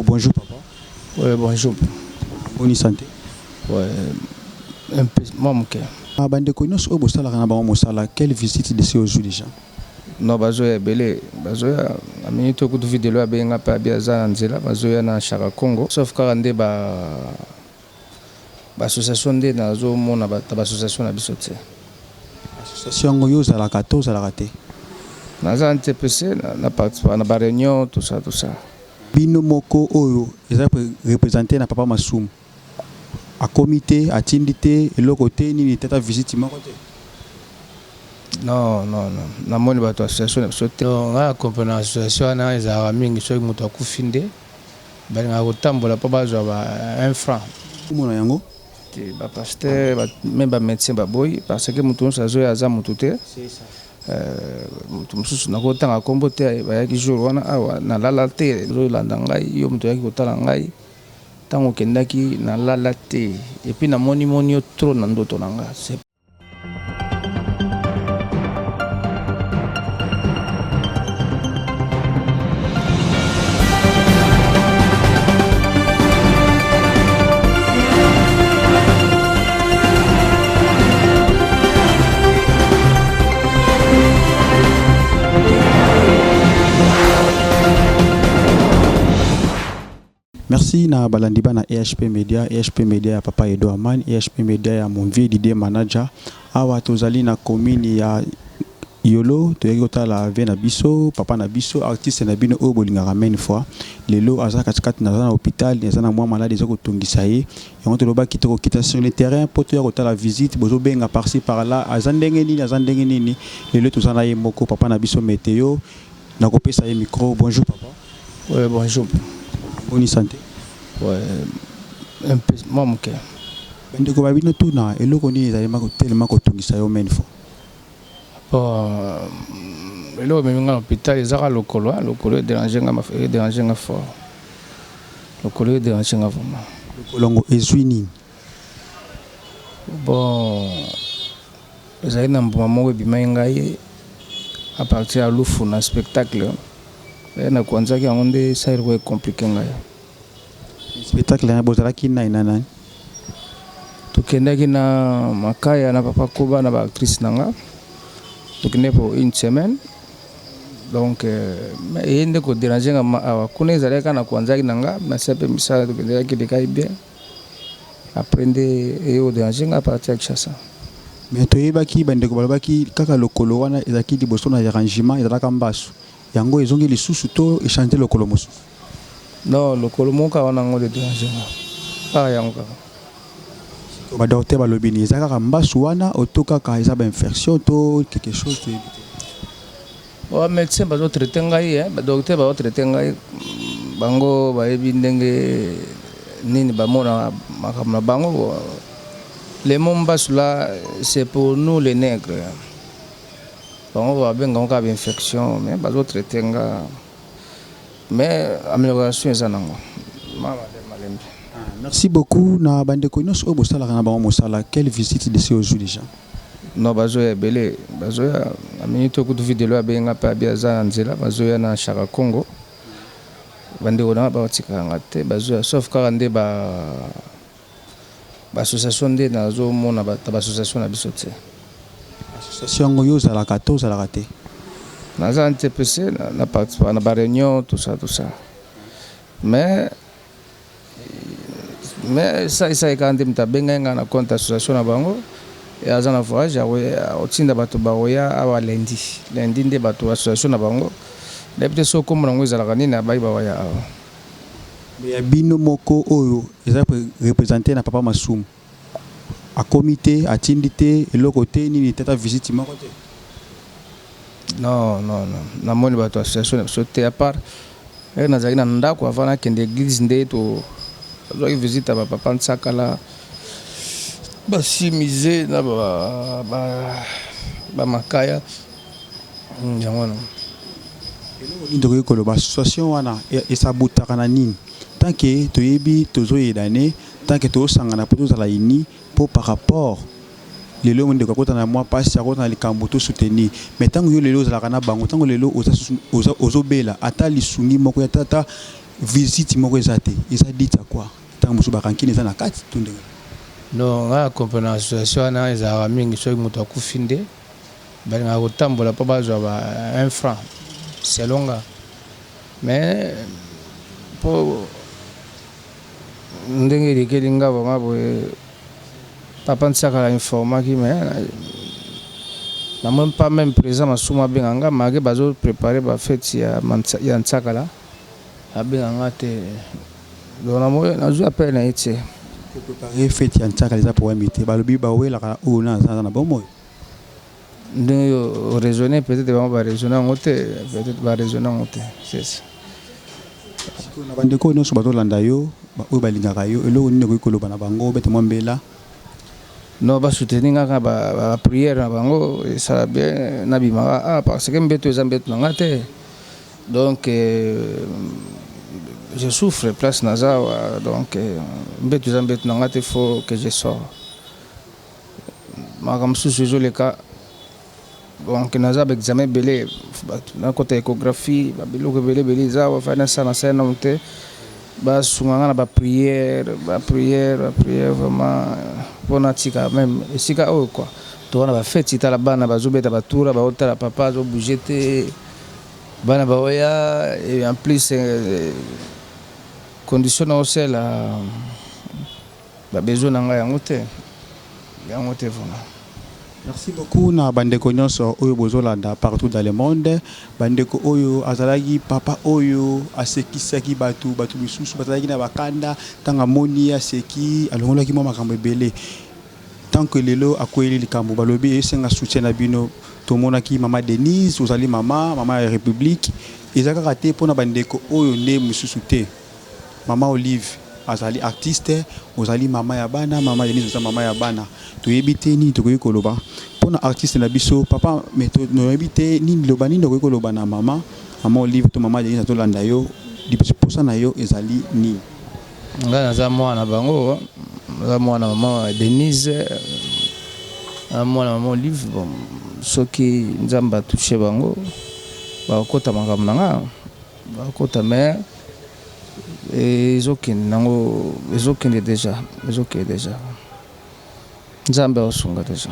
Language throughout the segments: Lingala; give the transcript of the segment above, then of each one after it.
Bonjour papa. Ouais, bonjour. Bonne santé. Ouais, un peu mwa moke. Ah, bandeko nyonso oyo bosalaka na bango mosala, quelle visite de ce ozwi déjà? Non, bazoya ebele, bazoya na minute oyo kutu videlo abenga mpe abi aza na nzela, bazoya na Shaka Congo, sauf kaka nde ba baassociation nde nazomona na baassociation na biso te. Association yango yo ozalaka to ozalaka te? Naza na TPC, na participe na baréunion, tout ça, tout ça. Bino moko oyo eza représente na papa Masumu, akomi te, atindi te, eloko te, nini te, ata visite moko te? Non, non, non, namoni bato association na biso te. Ngai na comprendre association wana ezalaka mingi soki moto akufi nde balingaka kotambola mpo bazwa ba 1 franc. Omona yango te, bapasteur même bamédecin baboyi, parce que moto nyonso azoya aza motu te. Moto mosusu nakotanga nkombo te, bayaki jour wana awa, nalala te, ozolanda ngai, yo moto oyaki kotala ngai ntango okendaki, nalala te, et puis namoni moni yo trop na ndoto na nga. Merci na balandi bana EHP Media, EHP Media ya papa Edo Aman, EHP Media ya mon vieux Didier Manager. Awa tozali na commune ya Yolo, toyaki kotala vie na biso, papa na biso, artiste na bino oyo bolingaka maine fois. Lelo aza katikati naza na hôpital, aza na mwa malade eza kotungisa ye. Yango tolobaki tokokita sur le terrain mpo toya kotala visite, bozobenga par-ci par-là, aza ndenge nini, aza ndenge nini. Lelo toza na ye moko papa na biso Meteo, nakopesa ye micro. Bonjour papa. Ouais, bonjour. Bonne santé. Ouais, un peu mwa moke. Bandeko ba bino tuna eloko nini ezali telema kotungisa yo maine fois? Bon, eloko ememi nga na hôpital ezaka lokolo, lokolo edérange nga, edérange nga fort. Lokolo edérange nga vraiment. Lokolo yango ezwi nini? Bon, ezali na mbuma moko ebimaki ngai à partir ya lufu na spectacle nakonzaki yango nde esali ko ecompliquer ngai. Spectacle yango bozalaki nani na nani? Tokendaki na Makaya na papa Koba na baactrice na nga, tokendaki pour une semaine. Donc eye nde kodérange nga awa kuna, ezalaki kaka na kwanzaki na nga nasi mpe misala, tokendaki lekai bien, après nde eye kodérange nga à partir ya Kinshasa. Mais toyebaki bandeko balobaki kaka lokolo wana ezalaki liboso na dérangement, ezalaka mbasu, yango ezongi lisusu to échange lokolo mosusu? Non, lokolo moko kaka wana yango dérange nga, kaka yango kaka. Badocteur balobi nini? Eza kaka mbasu wana oto kaka eza bainfection to quelque chose, toyebi te? Bamédecin bazotraite ngai, badocteur bazotraite ngai, bango bayebi ndenge nini bamona makambo na bango. Le mot mbasu là, c'est pour nous les nègres. Bango babenga kaka bainfection, mais bazotraite nga, mais amélioration eza nango malembe. Merci beaucoup na bandeko nyonso oyo bosalaka na bango mosala, quelle visite de ce ozwi déjà? Non, bazoya ebele, bazoya na minute oyo kutu videlo abenga mpe abi aza na nzela, bazoya na Shaka Congo. Bandeko na nga baotikaka nga te, bazoya, sauf kaka nde ba baassociation nde nazomona na baassociation na biso te. Association yango yo ozalaka to ozalaka te? Naza na TPC, na participe na baréunion, tout ça, tout ça, mais esalaki kaka nde moto abengai ngai na compte association na bango, aza na voyage, akotinda bato bakoya awa lundi. Lundi nde bato association na bango, nayebi te soki kombo nango ezalaka nini, abai bakoya awa. Ya bino moko oyo eza représente na papa Masumu, akomi te, atindi te, eloko te, nini te, ata visite moko te? Non, non, non, namoni bato association na biso te, à part nazalaki na ndako avant nakende église nde to azwaki visite ya bapapa Nsakala, basimize na bamakaya, yango wana. Eloko nini tokoki koloba? Association wana esabutaka na nini? Tant que toyebi tozoyedane, tant que tozosangana mpo tozala uni, mpo par rapport lelo ndeko akota na mwa mpasi, akota na likambo, tosoutenir. Mais ntango yo lelo ozalaka na bango, ntango lelo ozobela, ata lisungi moko ya tata. Visite moko eza te, eza dite ya quoi? Ntango mosusu barancune eza na kati to ndenge? Non, nga na comprendre association wana ezalaka mingi soki moto akufi nde balingaka kotambola mpo bazwa ba 1 franc selon nga, mais mpo ndenge elekeli nga vraiment boye, papa Ntiakala informaki, mais namoni pas même président Masumu abenga nga, malgré bazo préparer bafete ya Ntiakala, abenga nga te. Donc namoni nazwi appel na ye te. Préparer fête ya Ntiakala eza problème te. Balobi bawelaka oyo na aza na bomoi. Ndenge oraisonner, peut-être bango baraisonne yango te, peut-être baraisonne yango te, c'est ça. Sikoyo na bandeko oyo nyonso bazolanda yo, oyo balingaka yo, eloko nini okoki koloba na bango? Obete mwa mbela. Non, basoutenir nga kaka baprière na bango, esala bien nabimaka, ah, parce que mbeto eza mbeto na nga te. Donc je souffre place naza awa. Donc mbeto eza mbeto na nga te, faut que je sors. Makambo mosusu ezoleka, donc naza baexamen ebele, nakota échographie, babiloko ebele ebele eza awa. Fai nasala, nasala nano te. Basunga nga na baprière, baprière, baprière vraiment, mpo natika même esika oyo quoi. Toza na bafeti, tala bana bazobeta batura, baotala papa azobouge te, bana baoya. Et en plus condition na osala babesoin na ngai yango te, yango te vraiment. Merci beaucoup na bandeko nyonso oyo bozolanda partout dans le monde. Bandeko oyo azalaki papa oyo asekisaki bato, bato misusu bazalaki na bakanda, ntango amoni ye aseki, alongolaki mwa makambo ebele. Tant que lelo akweyeli likambo, balobi esenga soutien na bino. Tomonaki mama Denise, ozali mama ya République, eza kaka te mpona bandeko oyo nde mosusu te. Mama Olive azali artiste, ozali mama ya bana, mama Denise oza mama ya bana. Toyebi te nini tokoki koloba mpona artiste na biso papa, mais toyebi te nini loba, nini okoki koloba na mama Olive to mama Denise atolanda yo, posa na yo ezali nini? Ngai naza mwana bango, naza mwana mama Denise, naza mwana mama Olive. Bon, soki Nzambe atouche bango, bakokota makambo na nga, bakokota, mais ezokende nango, ezokende déjà, ezokende déjà. Nzambe akosunga déjà.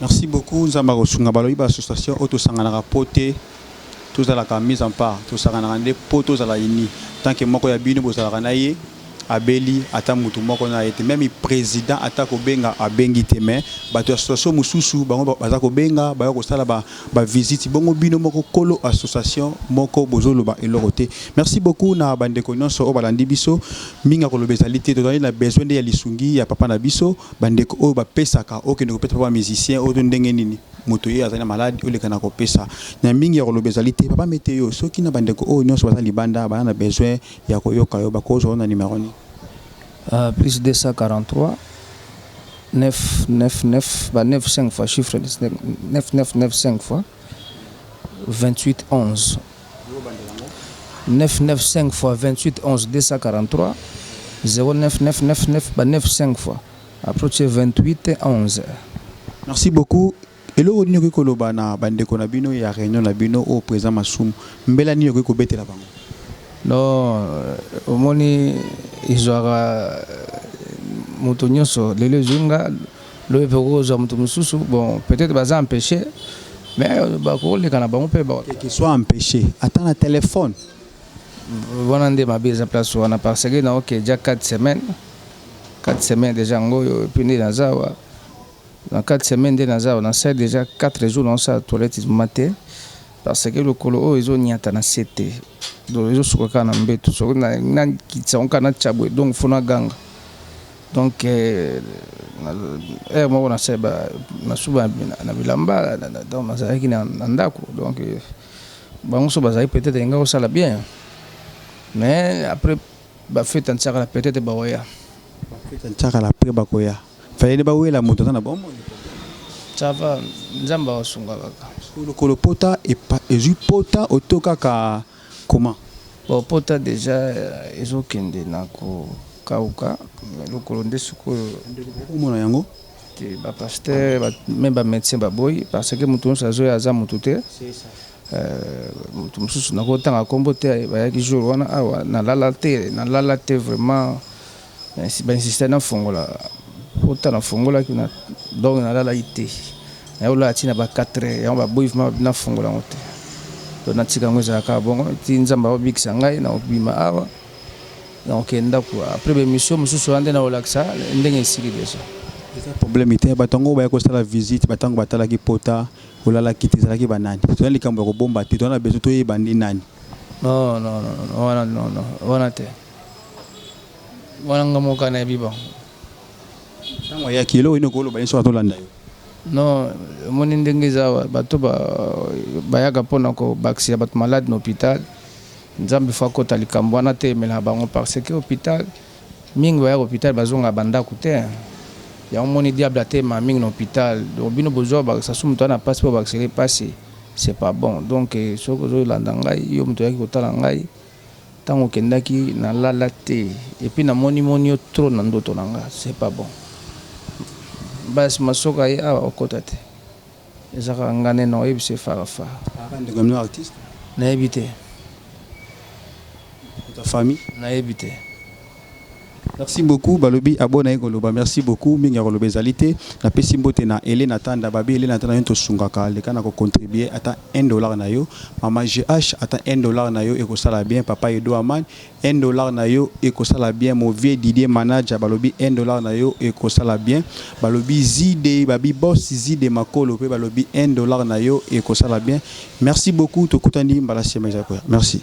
Merci beaucoup, Nzambe akosunga. Balobi baassociation oyo tosanganaka po te tozalaka mise en part, tosanganaka nde po tozala uni. Tant que moko ya bino bozalaka na ye abeli, ata mutu moko na ye te, même président ata kobenga abengi te, mais bato ya association mosusu bango baza kobenga, baya kosala bavisite. Bongo bino moko kolo association moko bozoloba eloko te. Merci beaucoup na bandeko nyonso oyo balandi biso. Mingi ya koloba ezali te, tozali na besoin nde ya lisungi ya papa na biso. Bandeko oyo bapesaka, okende kopesa papa musicien oyo to ndenge nini, moto ye azali na maladi, oleka na kopesa na. Mingi ya koloba ezali te. Papa Mete yo, soki na bandeko oyo nyonso baza libanda baza na besoin ya koyoka yo, bakozwa yo na numero nini? Plus 243 9 9 9 ba 9 5 fois, chiffre 9 9 9 5 fois 28 11, 9 9 5 fois 28 11, 243 09 9 9 9 ba 9 5 fois, après tu 28 11. Merci beaucoup. Eloko nini okoki koloba na bandeko na bino ya réunion na bino oyo président Masumu? Mbela nini okoki kobetela bango? Non, omoni, ezwaka moto nyonso. Lelo ezwi nga, lobi mpe okozwa moto mosusu. Bon, peut-être baza empêché, mais bakoleka na bango mpe. Que soit empêché, ata na téléphone. Wana nde mabe eza place wana, parce que naoke déjà 4 semaines, 4 semaines déjà yango oyo. Et puis nde naza awa na 4 semaines, nde naza awa, nasali déjà 4 jours naosala toilette ma te, parce que lokolo oyo ezoniata na se te. Donc ezosuka kaka na mbeto. Soki nakitisa yango kaka, natya boye, donc faut naganga. Donc heure moko nasali nasuba na bilamba. Donc nazalaki na ndako, donc bango so bazalaki, peut-être elinga kosala bien, mais après bafete ntiakala, peut-être bakoya. Bafete ntiakala, après bakoya. Fallait bawela moto aza na bomoi. Ça va, Nzambe akosunga kaka. Lokolo pota ezwi pota oto kaka comment? Bon, pota déjà ezokende na kokauka, lokolo nde sikoyo. Omona yango. Te, bapasteur, même bamédecin baboyi, parce que moto nyonso azoya aza motu te. Moto mosusu nakotanga nkombo te, bayaki jour wana awa, nalala te, nalala te vraiment. Bainsiste nafongola pota, nafongolaki, donc nalalaki te. Nayolala ntina ba 4 heures yango, baboyi vraiment nafongola yango te. Donc natika yango ezalaka bongo ti Nzambe akobikisa ngai. Nakobima awa, nakokende ndako. Après baémission mosusu wana nde nakolakisa ndenge esili déjà. Eza problème te. Bato yango baya kosala visite, batango batalaki pota, olalaki te, ezalaki banani? Toza likambo ya kobomba te, toza na besoin toyeba nde nani. Non, non, non, wana non, non, wana te. Wana nga moko nayebi bango. Ntango ayaki, eloko nini okoloba ye soki atolanda yo? Non, omoni ndenge eza awa, bato bayaka mpona kobakisela bato malade na hôpital. Nzambe faut akota likambo wana te, emelaka bango, parce que hôpital mingi bayaka hôpital, bazongaka bandako te. Yango moni diable atema mingi na hôpital. Donc bino bozwa bakisa so moto wana mpasi mpo bakisela mpasi, c'est pas bon. Donc soki ozolanda ngai, yo moto oyaki kotala ngai, ntango okendaki nalala te, et puis namoni moni yo trop na ndoto na nga, c'est pas bon. Basi masoka ye awa okota te, eza kaka nga nde na oyebisa efarafara. Ndeko bino artiste? Nayebi te. Ta famille? Nayebi te. Merci beaucoup. Balobi abona ye koloba merci beaucoup mingi ya koloba ezali te. Napesi mbote na Elena Tanda, babi Elena Tanda, yo tosungaka, leka na kocontribue ata 1 $ na yo. Mama GH, ata 1 $ na yo ekosala bien. Papa Edo Aman, 1 $ na yo ekosala bien. Mon vieux Didier Manager, balobi 1 $ na yo ekosala bien. Balobi Zide, babi boss Zide Makolo mpe balobi 1 $ na yo ekosala bien. Merci beaucoup, tokutani mbala nsima eza koya. Merci.